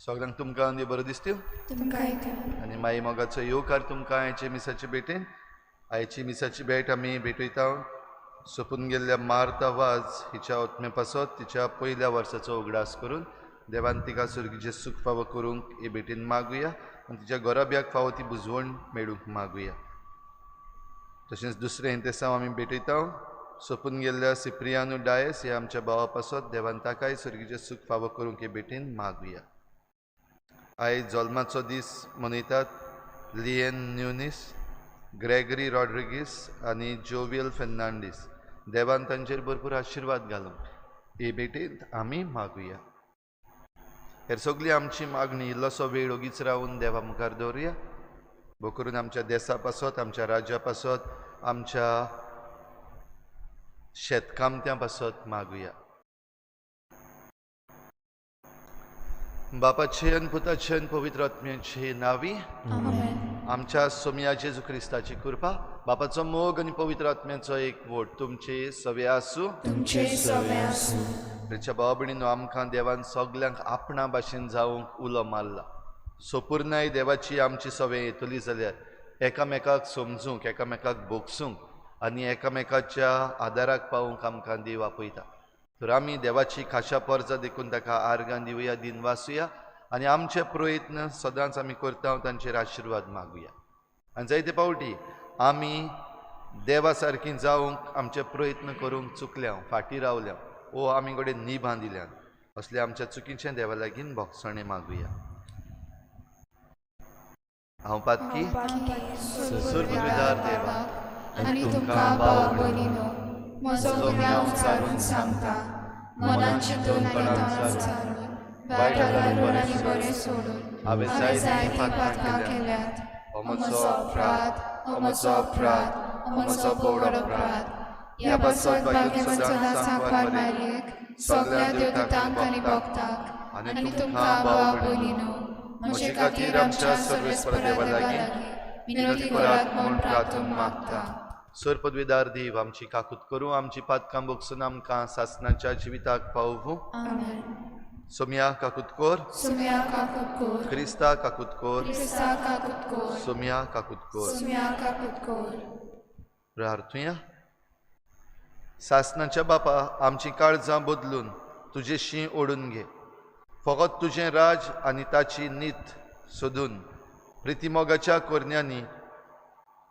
सगळ्यांक तुमकां आनी बरें दिसतील आनी माई मोगाचो येवकार तुमकां आयचे मिसाचे भेटेन. आयची मिसाची भेट आमी भेटयता सोंपून गेल्ल्या मार्ता वाज हिच्या ओतमे पासत तिच्या पयल्या वर्साचो उगडास करून देवान तिका सुर्गीचें सूख फावो करूंक हे भेटेन मागुया आनी तिच्या गोराब्याक फावो ती बुजवण मेळूंक मागुया. तशेंच दुसरें इंतेसांव आमी भेटयता सोंपून गेल्ल्या सिप्रियानो डायस ह्या आमच्या भावा पासत देवान ताकाय सुर्गीचें सूख फावो करूंक हे भेटेन मागुया. आयज जल्माचो दीस मनयतात लियन न्युनीस, ग्रेगरी रॉड्रिगीस आनी जोवियल फेर्नांडीस. देवान तांचेर भरपूर आशिर्वाद घालूंक हे भेटेंत आमी मागुया. हेर सगळी आमची मागणी इल्लोसो वेळ ओगीच रावन देवा मुखार दवरुया. भो करून आमच्या देसा पासत, आमच्या राज्या पासत, आमच्या शेतकामत्यां पासत मागुया. बापाचे आनी पुताचे आनी पवित्र आत्म्याचे नांवी आमच्या सोमया जेजू क्रिस्ताची कृपा, बापाचो मोग आनी पवित्र आत्म्याचो एक वोट तुमचे सवे आसूं. प्रिच्या भाव भयणीनो, आमकां देवान सगल्यांक आपणा भाशेन जावंक उलो मारला. सोपूर्णाय देवाची आमची सवे येतली जाल्यार एकामेकाक समजूंक, एकामेकाक भोगसूंक आनी एकामेकाच्या आदाराक पावूंक आमकां देव आपयता. तर आमी देवाची खाशा परजा देखून ताका आर्गां दिवया, दिनवासुया आनी आमचे प्रयत्न सदांच आमी करता तांचेर आशिर्वाद मागुया. आनी जायते फावटी आमी देवा सारकी जावंक आमचे प्रयत्न करूंक चुकल्या, फाटीं रावल्या ओ आमी कडेन निभां दिल्यान, असले आमच्या चुकीचें देवा लागीं भोगसणें मागुया. हांव पातकी सुर्गदार देवा आनी तुमकां भाव भयणीनो म्हजो गुन्यांव उचारून सांगता, मनान चिंतून आनी तोंडान सारून, वायट घालून आनी बरें सोडून हांवें हांवें जायतीं जायतीं पातकां पातकां केल्यांत. केल्यात. हो हो म्हजो अपराध, हो म्हजो अपराध, हो म्हजो व्हड अपराध. ह्या पासत भाग्यवंत सदां सांकवार मारयेक, सगळ्या देवदूतांक आनी भक्तांक आनी तुमकां भाव भयणीनो म्हजे खातीर आमच्या सर्वेस्पर देवा लागीं विनवती करात म्हूण प्रार्थून मागता. सर पदवीदार देव आमची काकूत करूं, आमची पातकां भोगसून आमकां सासणाच्या जिविताक पावोवं. आमेन. सोमया काकूत कोर, सुम्या काकूत कोर, क्रिस्ता काकूत कोर, क्रिस्ता काकूत कोर, सोमया काकूत कोर. सुम्या काकूत कोर. प्रार्थुया. सासणाच्या बापा, आमची काळजां बदलून तुजेशी ओडून घे. फकत तुजें राज आनी ताची नीत सोदून प्रितीमोगाच्या कोरण्यांनी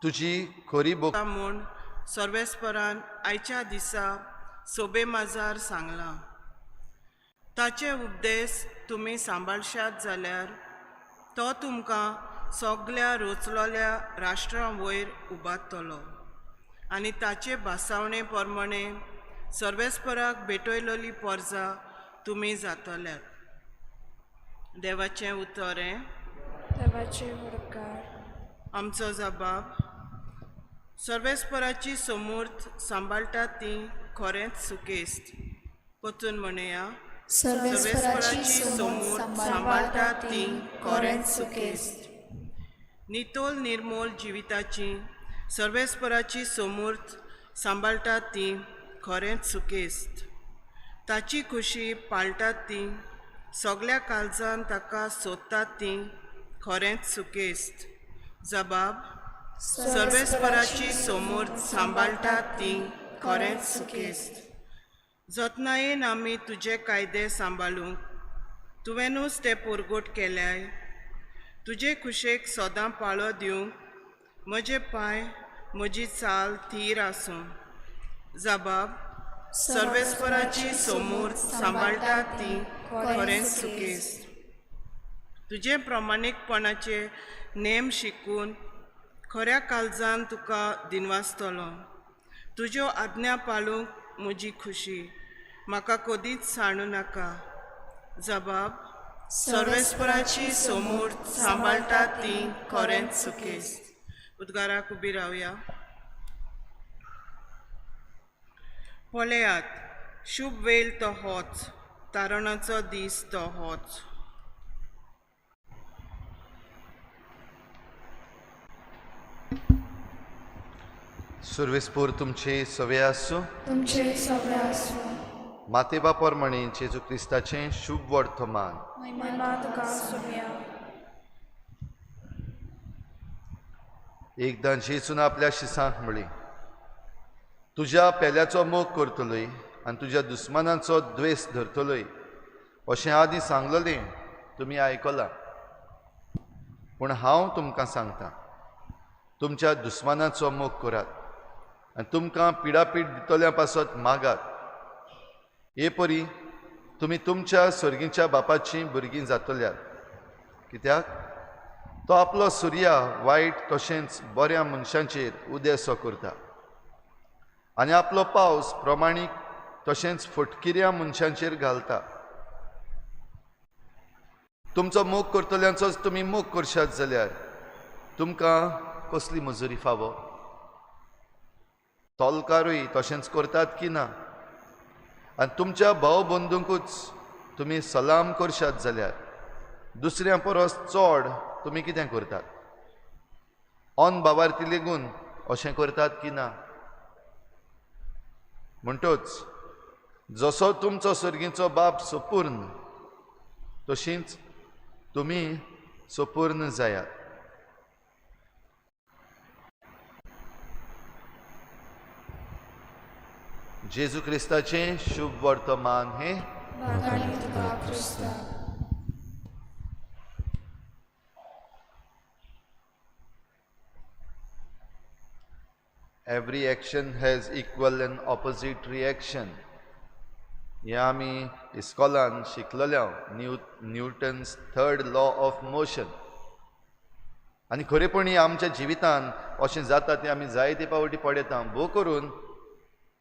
तुजी खरी बोक म्हूण सर्वेस्परान आयच्या दिसा सोबे माजार सांगलां. ताचे उपदेश तुमी सांबाळशात जाल्यार तो तुमकां सगल्या रोचलोल्या राष्ट्रां वयर उबारतलो आनी ताचे भासावणे प्रमाणे सर्वेस्पराक भेटयलोली पोरजा तुमी जातल्यात. देवाचें उतर हें. देवाचे उपकार. आमचो जबाब. सर्वेस्पराची समूर्त सांबाळटा ती खरेंच सुकेस्त. परतून म्हणया. सर्वेस्पराची समूर्त सांबाळटा ती खरेंच सुकेस्त. नितोल निर्मोल जिविताची सर्वेस्पराची समूर्त सांबाळटा ती खरेंच सुकेस्त. ताची खुशी पाळटात ती सगल्या काळजान ताका सोदतात ती खरेंच सुकेस्त. जबाब. सर्वेस्पराची समूर्त सांबाळटात ती खरेंच सुकेस्त. जतनायेन आमी तुजे कायदे सांबाळूंक तुवेंनूच ते पुरगोट केल्याय. तुजे खुशेक सदां पाळो दिवंक म्हजे पांय म्हजी चाल थीर आसूं. जबाब. सर्वेस्पराची समूर्त सांबाळटा ती खरेंच सुकेस्त. तुजें प्रमाणीकपणाचे नेम शिकून खऱ्या काळजान तुका दिनवासतलो. तुज्यो आज्ञा पाळूंक म्हजी खुशी म्हाका कदींच सांडू नाका. जबाब. सर्वेस्पराची समूर्त सांबाळटा ती खरेंच सुकेस्त. उद्गाराक उबी रावया. पळयात, शुभ वेल तो होच, तारणाचो दीस तो होच. सुर्वेस्पोर तुमचे सवे आसूं. तुमचे सगळे आसूं. माते बापर म्हणी जेजू क्रिस्ताचें शुभ वर्तमान. महिमा तुका सुमया. एकदां जेजून आपल्या शिसांक म्हळी, तुज्या पेल्याचो मोग करतलोय आनी तुज्या दुस्मानाचो द्वेस धरतलोय अशें आदीं सांगलोलें तुमी आयकलां. पूण हांव तुमकां सांगता, तुमच्या दुस्मानाचो मोग करात आनी तुमकां पिडापीड दितल्या पासत मागात. हे परी तुमी तुमच्या सर्गीच्या बापाचीं भुरगीं जातल्यात. कित्याक तो आपलो सुर्या वायट तशेंच बऱ्या मनशांचेर उदेसो करता आनी आपलो पावस प्रमाणीक तशेंच फटकिऱ्या मनशांचेर घालता. तुमचो मोग करतल्यांचोच तुमी मोग करशात जाल्यार तुमकां कसली मजुरी फावो? तोलकारूय तशेंच करतात की ना? आनी तुमच्या भाव बंधूंकूच तुमी सलाम करशात जाल्यार दुसऱ्यां परस चड तुमी कितें करतात? ऑन बाबार्थी लेगून अशें करतात की ना? म्हणटच जसो तुमचो सर्गीचो बाप सपूर्ण तशींच तुमी सपूर्ण जायात. जेजू क्रिस्ताचें शुभ वर्तमान हें. Every action has equal and opposite reaction. हें आमी इस्कॉलान शिकलेले, Newton's third law of motion. आनी खरेपणी आमच्या जिवितान अशें जाता तें आमी जायते पावटी पळयता. भोव करून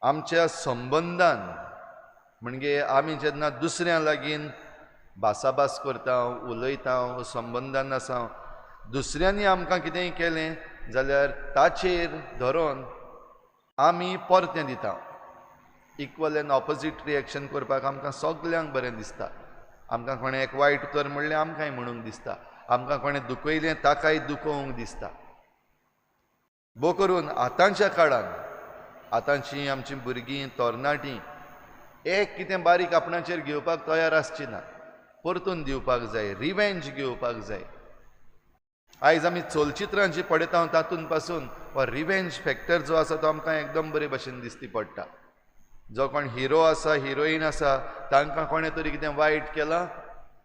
आमच्या संबंदान, म्हणजे आमी जेन्ना दुसऱ्यां लागीं भासाभास करता, उलयता, संबंदान आसा, दुसऱ्यांनी आमकां कितेंय केलें जाल्यार ताचेर धरून आमी परतें दिता. इक्वल एन्ड ऑपोजीट रिएक्शन करपाक आमकां सगल्यांक बरें दिसता. आमकां कोणें एक वायट उतर म्हणलें आमकांय म्हणूंक दिसता, आमकां कोणें दुखयलें ताकाय दुखोवंक दिसता. भोव करून आतांच्या काळान आतांची आमची भुरगीं तरणाटीं एक कितें बारीक आपणाचेर घेवपाक तयार आसची ना, परतून दिवपाक जाय, रिवेंज घेवपाक जाय. आयज आमी चलचित्रां जीं पळयता तातूंत पासून हो रिवेंज फॅक्टर जो आसा तो आमकां एकदम बरे भशेन दिसती पडटा. जो कोण हिरो आसा, हिरोईन आसा, तांकां कोणें तरी कितें वायट केलां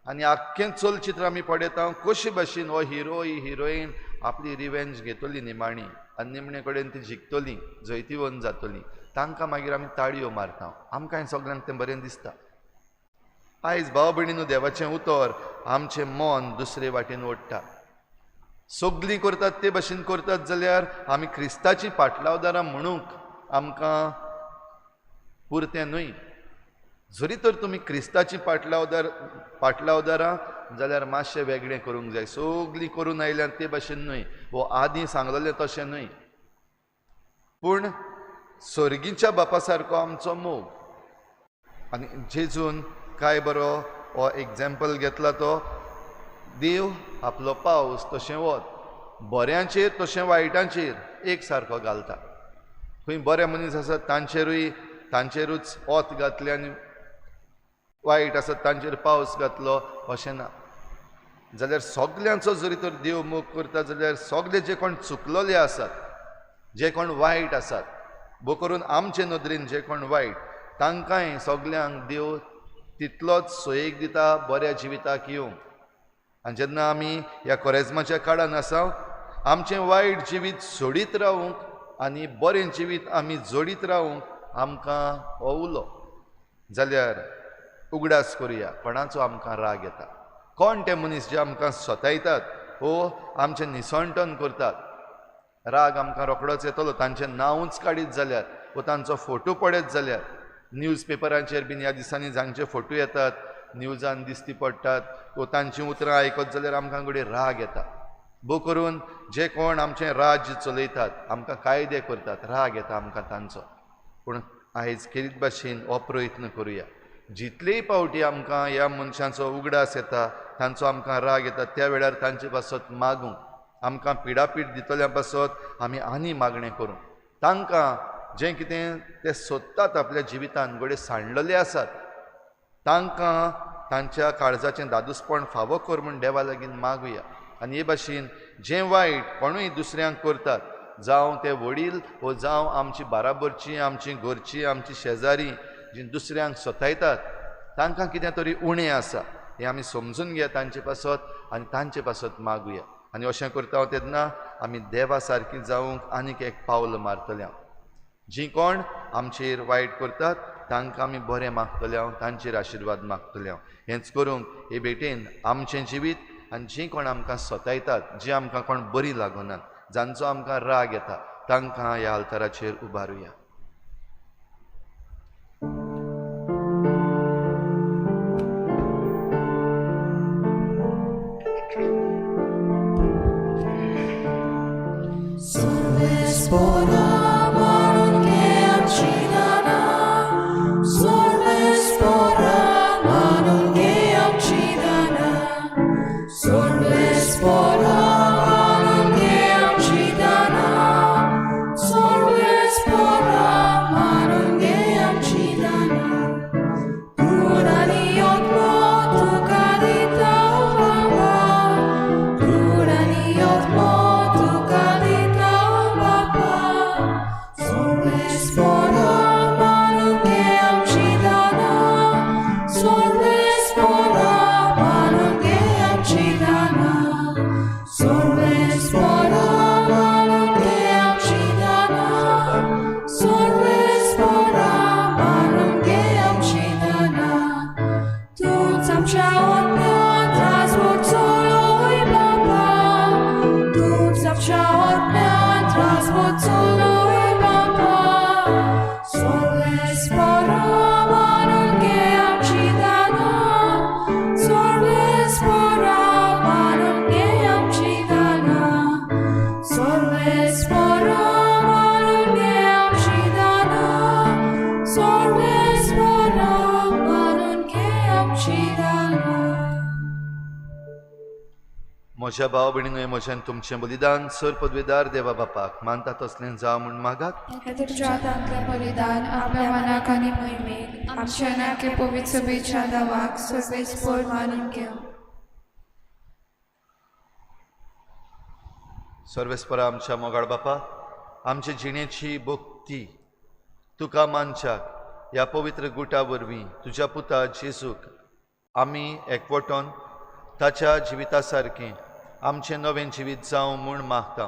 आनी आख्खें चलचित्र आमी पळयता कशे भशेन हो हिरो ही हिरोईन आपली रिवेंज घेतली निमाणी आनी निमणे कडेन ती जिखतली, जैतिवंत जातली. तांकां मागीर आमी ताळयो मारता, आमकां सगल्यांक तें बरें दिसता. आयज भाव भयणीनू, देवाचें उतर आमचें मन दुसरे वाटेन ओडटा. सगलीं करतात ते भशेन करतात जाल्यार आमी क्रिस्ताचीं पाटलावदारां म्हणूंक आमकां पुरतें न्हय. जरी तर तुमी क्रिस्ताचीं पाटलावदारां जाल्यार मातशें वेगळें करूंक जाय. सगलीं करून आयल्यान ते भशेन न्हय, वो आदीं सांगलेलें तशें न्हय, पूण सर्गीच्या बापा सारको आमचो मोग. आनी जेजून काय बरो हो एग्जाम्पल घेतला, तो देव आपलो पावस तशें वत बऱ्यांचेर तशें वायटांचेर एक सारको घालता. खंय बरे मनीस आसात तांचेरूच वत घातलें आनी वायट आसात तांचेर पावस घातलो अशें ना. जाल्यार सगल्यांचो जरी तर देव मोग करता जाल्यार सगळे जे कोण चुकलेले आसात, जे कोण वायट आसात, भो करून आमचे नदरेन जे कोण वायट, तांकांय सगल्यांक देव तितलोच सोयेक दिता बऱ्या जिविताक येवंक. आनी जेन्ना आमी ह्या कोरेज्माच्या काळान आसा, आमचें वायट जिवीत सोडीत रावूंक आनी बरें जिवीत आमी जोडीत रावूंक आमकां हो उलो. जाल्यार उगडास करुया कोणाचो आमकां राग येता, कोण ते मनीस जे आमकां सतायतात वो आमचें निसणटन करतात. राग आमकां रोखडोच येतलो तांचें नांवूच काडीत जाल्यार वो तांचो फोटो पळयत जाल्यार. न्यूज पेपरांचेर बीन ह्या दिसांनी जांचे फोटो येतात, न्यूजान दिसती पडटात वो तांचीं उतरां आयकत जाल्यार आमकां घडये राग येता. भो करून जे कोण आमचें राज्य चलयतात, आमकां कायदे करतात, राग येता आमकां तांचो. पूण आयज खेरीत भाशेन हो प्रयत्न करुया, जितलेय पावटी आमकां ह्या मनशांचो उगडास येता, तांचो आमकां राग येता, त्या वेळार तांचे पासत मागूंक, आमकां पिडापीड दितल्या पासत आमी आनी मागणें करूंक. तांकां जें कितें ते सोदतात आपल्या जिवितान घडये सांडलेले आसात, तांकां तांच्या काळजाचें दादूसपण फावो कर म्हूण देवा लागीं मागुया. आनी हे भाशेन जें वायट कोणूय दुसऱ्यांक करतात, जावं ते वडील वो जावं आमची बाराबरची, आमची घरची, आमची शेजारी जी दुसऱ्यांक सतायतात, तांकां कितें तरी उणें आसा हें आमी समजून घेया तांचे पासत आनी तांचे पासत मागुया. आनी अशें करता तेन्ना आमी देवा सारकी जावंक आनीक एक पावल मारतले. जीं कोण आमचेर वायट करतात तांकां आमी बरें मागतले, तांचेर आशिर्वाद मागतले. हेंच करूंक हे भेटेन आमचें जिवीत आनी जीं कोण आमकां सतायतात, जीं आमकां कोण बरीं लागनात, जांचो आमकां राग येता, तांकां ह्या आल्ताराचेर उबारुया. म्हज्या भाव भयणीनो, म्हज्यान तुमचें बलिदान सर पदवेदार देवा बापाक मानता तसलें जावं म्हूण मागात. तुमच्या हातांतलें बलिदान आपल्या मनाक आनी मोहिमेक आमच्या नाके पवित्र सभेच्या दावाक सर्वेस्पोर मानून घेवं. सर्वेस्परा आमच्या मोगाळ बापा, आमचे जिणेची भक्ती तुका मानच्याक ह्या पवित्र गुटा वरवीं तुज्या पुता जेजूक आमी एकवटोन ताच्या जिविता सारकें आमचें नवें जिवीत जावं म्हूण मागता.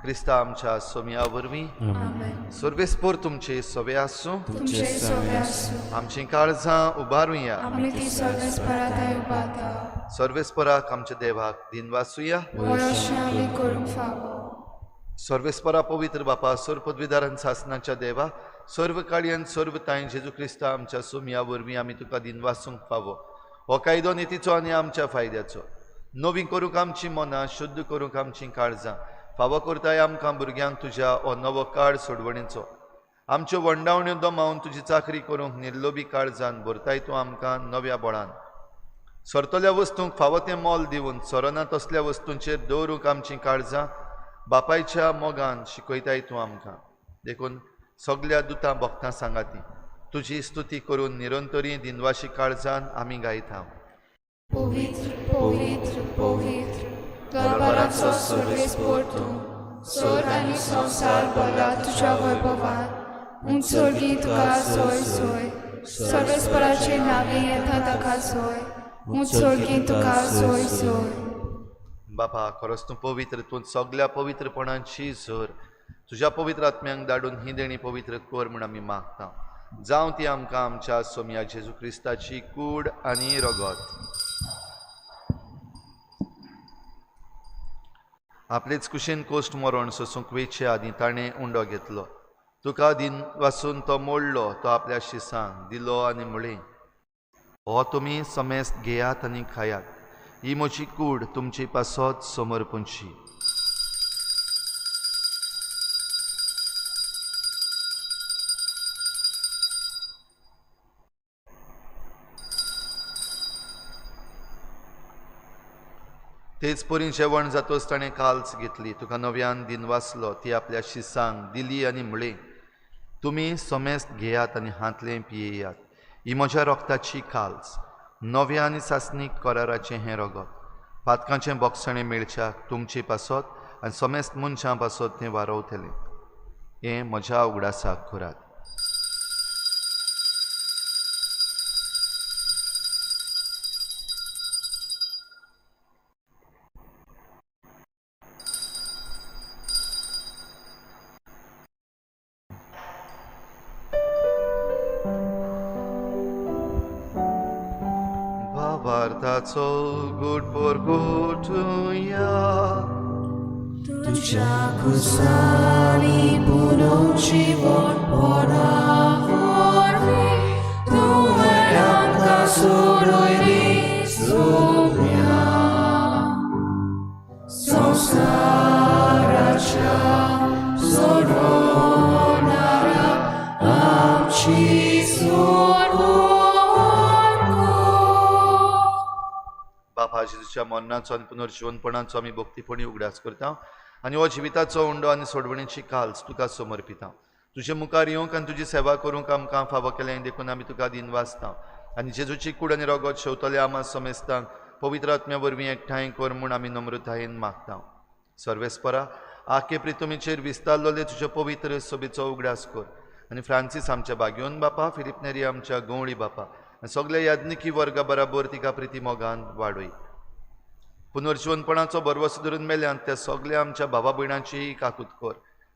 क्रिस्ता आमच्या सोमया वरवीं. आमेन. सर्वेस्पोर तुमचे सवे आसूं. तुमचे सवे आसूं. आमचीं काळजां उबारुया. आमी ती सर्वेस्पराताय उबारता. सर्वेस्पराक आमच्या देवाक दिनवासुया. वय अशें आमी करूंक फावो. सर्वेस्परा पवित्र बापा, सर्व पदवीधारण सासनाच्या देवा, सर्व काळी आनी सर्व तांय जेजू क्रिस्ता आमच्या सोमया वरवीं आमी तुका दिनवासूंक फावो. हो कायदो नितीचो आनी आमच्या फायद्याचो. नवी करूंक आमचीं मनां, शुद्ध करूंक आमचीं काळजां फावो करताय आमकां भुरग्यांक तुज्या हो नवो काळ सोडवणीचो. आमच्यो वंडावण्यो दमावन तुजी चाकरी करूंक निर्लोभी काळजान भरताय तूं आमकां नव्या बळान. सरतल्या वस्तूंक फावो तें मोल दिवन सरना तसल्या वस्तूंचेर दवरूंक आमचीं काळजां बापायच्या मोगान शिकयताय तूं आमकां. देखून सगल्या दुतां भक्तां सांगाती तुजी स्तुती करून निरंतरी दिनवाशी काळजान आमी गायता. पवित्र, पवित्र, पवित्र, दरबाराचो सर्वेस्पोर तूं, स्वर्ग आनी संवसार भरला तुज्या वैभवान. उंच स्वर्गी तुका सोय सोय, सर्वेस्पराचे नावे येता ताका सोय, उंच स्वर्गी तुका सोय सोय. बापा, खरोच तूं पवित्र, तूं सगल्या पवित्रपणाची झर. तुज्या पवित्र आत्म्यांक धाडून ही देणी पवित्र कर म्हूण आमी मागता. जावं ती आमकां आमच्या सोमया जेजू क्रिस्ताची कूड आनी रगत. आपलेच कुशीन कोश्ट मरण सोसूंक वेचे आदीं ताणें उंडो घेतलो. तुका दिन वासून तो मोडलो, तो आपल्या शिसांक दिलो आनी म्हळें, हो तुमी समेस्त घेयात आनी खायात, ही म्हजी कूड तुमची पासत समर्पणची. तेच परी जेवण जातोच ताणें काल्स घेतली, तुका नव्यान दिन वाचलो, ती आपल्या शिसांक दिली आनी म्हळें, तुमी समेस्त घेयात आनी हांतलें पियेयात, ही म्हज्या रोगताची काल्स, नव्या आनी सासणीक कराराचें हें रगत, पातकांचें बोगसणें मेळच्याक तुमचे पासत आनी समेस्त मनशां पासत तें वारवतलें. हें म्हज्या उगडासाक करात. भावार्थाचो गुड परगटुया. तुज्या खुसांनी पुनोवची वोडपणा वरवीं तुवें आमकां सोडयली सोम्या. संवसाराच्या सोडवणारा आमची सोडवण कर. बापा, जेजूच्या मरणाचो आनी पुनर्जिवनपणाचो आमी भक्तीपणी उगडास करता आनी हो जिविताचो उंडो आनी सोडवणीची काल्स तुका समर्पिता. तुजे मुखार येवंक आनी तुजी सेवा करूंक आमकां फावो केलें देखून आमी तुका दिनवासता आनी जेजूची कूड आनी रगत शेवतले आमा समेस्तांक पवित्र आत्म्या वरवीं एकठांय कर म्हूण आमी नम्रतायेन मागता. सर्वेस्परा, आखे प्रितुमीचेर विस्तारलेले तुज्या पवित्र सोबीचो उगडास कर आनी फ्रांसीस आमच्या बाग्योन बापा, फिलीप नेरी आमच्या गंवळी बापा आनी सगल्या याज्ञिकी वर्गा बराबर तिका प्रिती मोगान वाडय. पुनर्जिवनपणाचो भरवसो धरून मेल्यान त्या सगल्या आमच्या भावा भयणांचीय काकूत कर.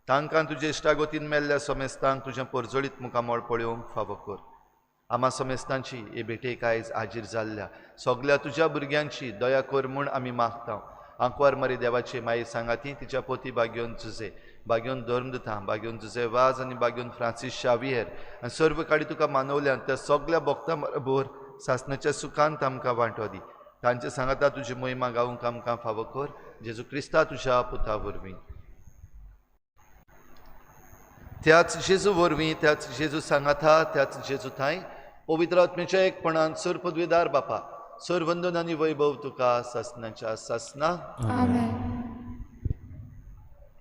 तांकां तुजे इश्टागतीन मेल्ल्या समेस्तांक तुजें परजळीत मुखामळ पळोवंक फावो कर. आमा समेस्तांची हे भेटेक आयज हाजीर जाल्ल्या सगल्या तुज्या भुरग्यांची दया कर म्हूण आमी मागता. आंकवार मरी देवाची माई सांगाती तिच्या पोती बाग्योन जुजे, बाग्योन धर्मदुतां, बाग्योन जुजे वाज आनी बाग्योन फ्रांसीस शावियर आनी सर्व काडी तुका मानवल्यान त्या सगल्या भक्तां बरोबर सासणाच्या सुखांत आमकां वांटो दी. तांचे सांगाता तुजी मोहिमा गावंक आमकां फावो कर. जेजू क्रिस्ता तुज्या पुता वरवीं. त्याच जेजू वरवीं, त्याच जेजू सांगाता, त्याच जेजू थांय पवित्र आत्म्याच्या एकपणान सर पदवीदार बापा, सर वंदन आनी वैभव तुका सासणाच्या सासना. आमेन.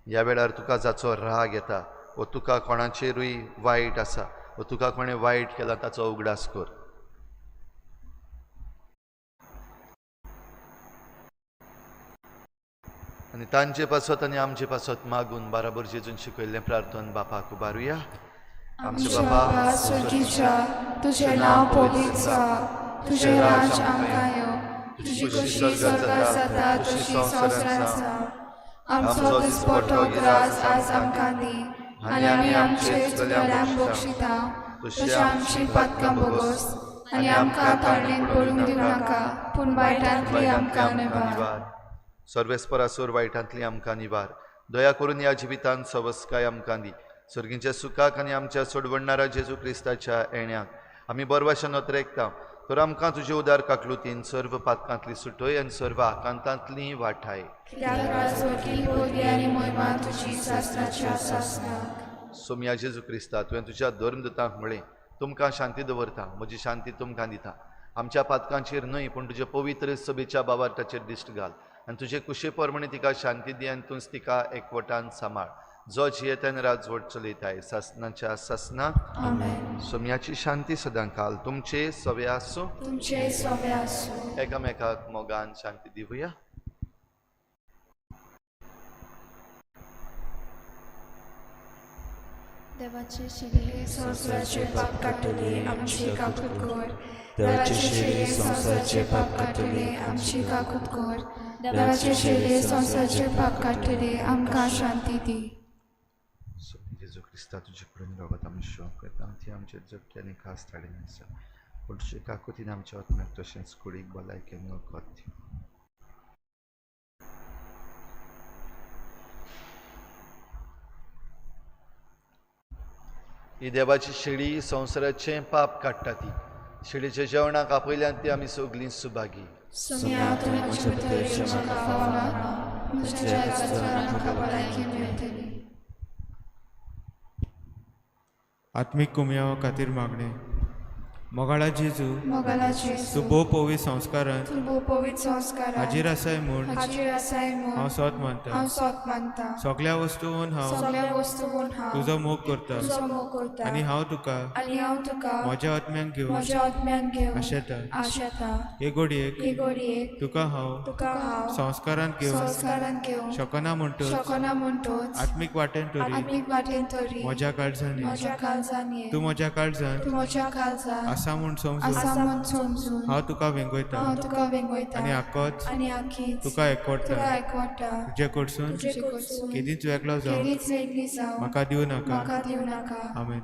ह्या वेळार तुका जाचो राग येता वो तुका कोणाचेरूय वायट आसा वो तुका कोणें वायट केलां ताचो उगडास कर. आनी तांचे पासत आनी आमचे पासत मागून बाराबर जेजून शिकयल्लें प्रार्थन बापाक उबारुया. आमच्या बापा स्वर्गीच्या, तुजें नांव पवित्र जावं, तुजें राज आमकां येवं, तुजी खोशी स्वर्गात जाता तशी संवसारांत जावं. आमचो दिसपटो गिरास आज आमकां दी आनी आमी आमचे चुकल्यांक बक्षिता तशें आमची पातकां भोगोस आनी आमकां ताळणेन पडूंक दिवं नाका पूण वायटांतली आमकां निवार. सर्वेस्परासूर वायटांतली आमकां निवार. दया करून ह्या जिवितांत सवस्काय आमकां दी. सर्गींच्या सुखाक आनी आमच्या सोडवणणारा जेजू क्रिस्ताच्या येण्याक आमी बरवाशा नोत्रेकता तर आमकां तुजे उदार काकलुतीन सर्व पातकांतली सुटय आनी सर्व आकांतांतली वाठाय. सोमया जेजू क्रिस्ता, तुवें तुज्या धर्मदूतांक म्हळें, तुमकां शांती दवरता, म्हजी शांती तुमकां दिता. आमच्या पातकांचेर न्हय पूण तुजे पवित्र सभेच्या बाबार्थाचेर दिश्ट घाल आनी तुजे कुशे प्रमाणे तिका शांती दी आनी तूंच तिका एकवटान सांबाळ, जो जियेतान राजवट चलयताय सासनाच्या सासना. सोम्याची शांती सदांकाल तुमचे सवे आसूं. तुमचे सवे आसूं. एकामेकाक मोगान शांती दिवया. देवाचे शिले संवसाराचे पाप काडटले आमची काकूत कर. देवाचे शिले संवसाराचे पाप काडटले आमची काकूत कर. देवाचे शिले संवसाराचे पाप काडटले आमकां शांती दी. जेजू क्रिस्ता, तुजे कडेन रगत आमी शोक येता ती आमचे जगती आनी खास ताडीन आसा, पूण तुजे काकुतीन आमच्या आत्म्याक तशेंच कुडीक भलायकेन वखद दी. ही देवाची शेळी संवसाराचें पाप काडटा ती शेळीच्या जेवणाक आपयल्यान ती आमी सगलीं सुभागी. आत्मीक कुमयावा खातीर मागणें. मोगाळा जेजू, तूं भोव पवित्र संस्कारान हाजीर आसाय म्हूण हांव सोत मानता. सगळ्या वस्तून हांव तुजो मोग करता आनी हांव तुका म्हज्या आत्म्यान घेवन आशेता. हे घडयेक तुका हांव संस्कारांत घेवन शकना म्हणटच आत्मीक वाटेन तरी म्हज्या काळजान ये. तूं म्हज्या काळजान आसा म्हूण समजून हांव तुका वेंगयता आनी आकोच तुका एकवटता. तुजे कडसून केदींच वेगळो जावं म्हाका दिवं नाका. आमेन.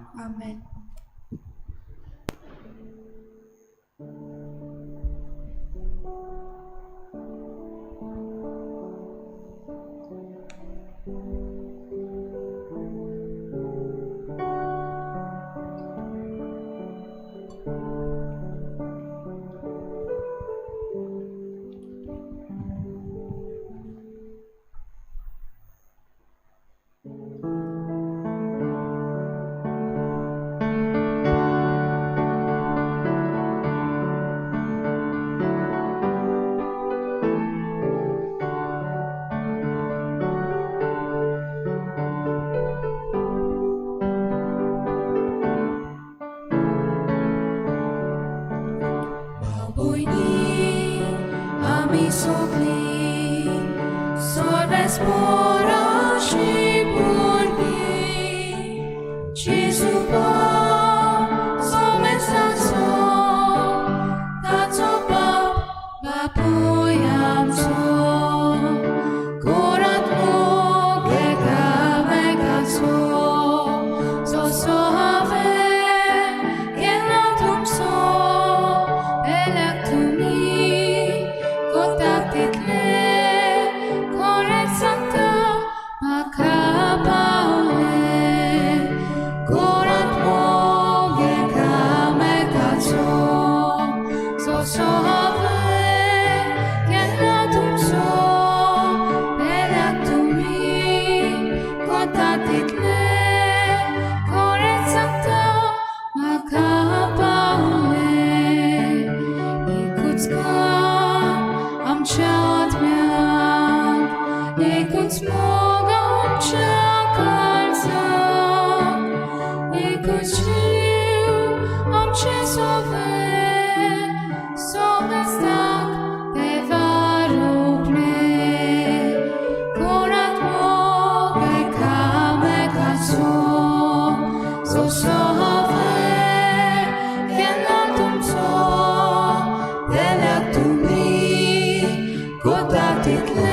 Kota title,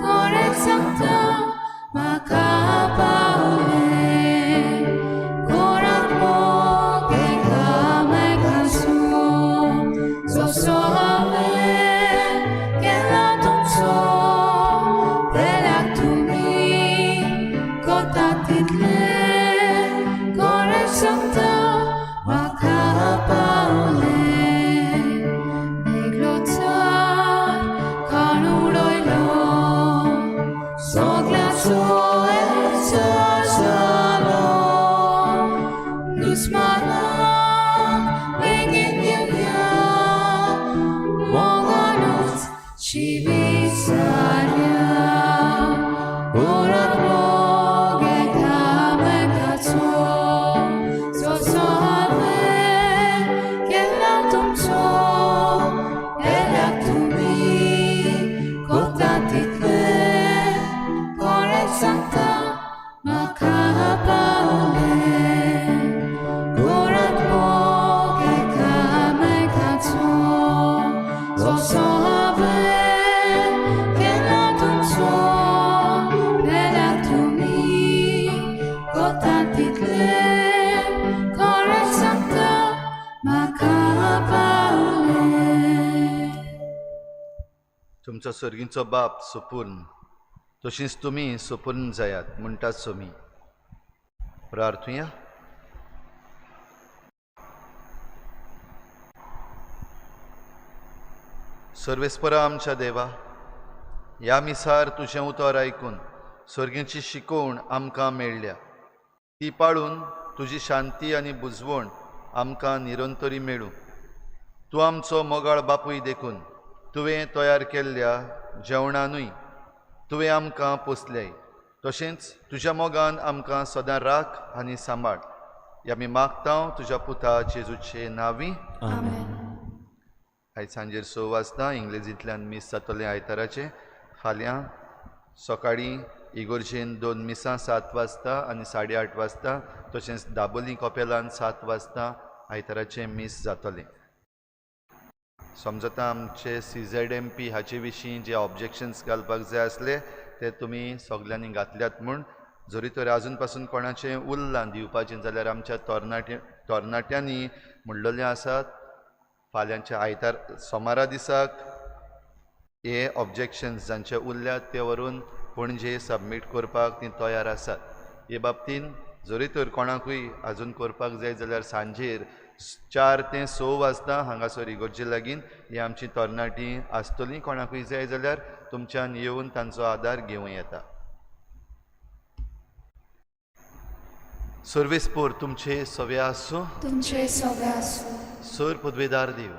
kore तुमचो सर्गींचो बाप सुपूर्ण तशींच तुमी सुपूर्ण जायात म्हणटात सोमी. प्रार्थुया. सर्वेस्परा आमच्या देवा, ह्या मिसार तुजें उतर आयकून सर्गींची शिकवण आमकां मेळ्ळ्या, ती पाळून तुजी शांती आनी बुजवण आमकां निरंतरी मेळूं. तूं आमचो मोगाळ बापूय देखून तुवें तयार केल्ल्या जेवणानूय तुवें आमकां पोसल्याय, तशेंच तुज्या मोगान आमकां सदां राख आनी सांबाळ. ह्या आमी मागता तुज्या पुता जेजूचे नांवी. आमेन. आयज सांजेर 6 वाजता इंग्लेजींतल्यान मीस जातलें आयताराचें. फाल्यां सकाळीं इगोर्जेन 2 मिसां 7 वाजता आनी 8:30 वाजता, तशेंच दाबोली कपेलान 7 वाजता आयताराचें मीस जातलें. समजता आमचे CZMP हाचे विशीं जे ऑब्जेक्शन्स घालपाक जाय आसले ते तुमी सगल्यांनी घातल्यात म्हूण. जरी तर आजून पासून कोणाचें उरलां दिवपाचें जाल्यार आमच्या तरणाट्यांनी म्हणलेलें आसात फाल्यांच्या आयतार सोमारा दिसाक हे ऑब्जेक्शन्स जांचे उरल्यात ते व्हरून पणजे सबमीट करपाक ती तयार आसात. हे बाबतीन जरी तर कोणाकूय आजून करपाक जाय जाल्यार सांजेर 4 ते 6 वाजता हांगासर इगोर्जे लागीं ही आमची तरणाटी आसतली. कोणाकूय जाय जाल्यार तुमच्यान येवन तांचो आदार घेवं येता. सर्वेस्पोर तुमचे सवे आसूं, तुमचे सवे आसूं. सर पदवेदार देव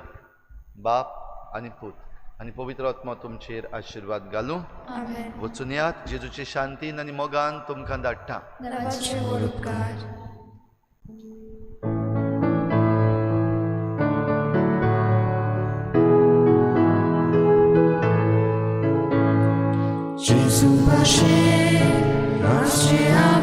बाप आनी पूत आनी पवित्र आत्मा तुमचेर आशिर्वाद घालूं. आमेन. वचून यात जेजूचे शांतीन आनी मोगान तुमकां धाडटा. देवाचे व्हड उपकार. Gesù pace, nasce.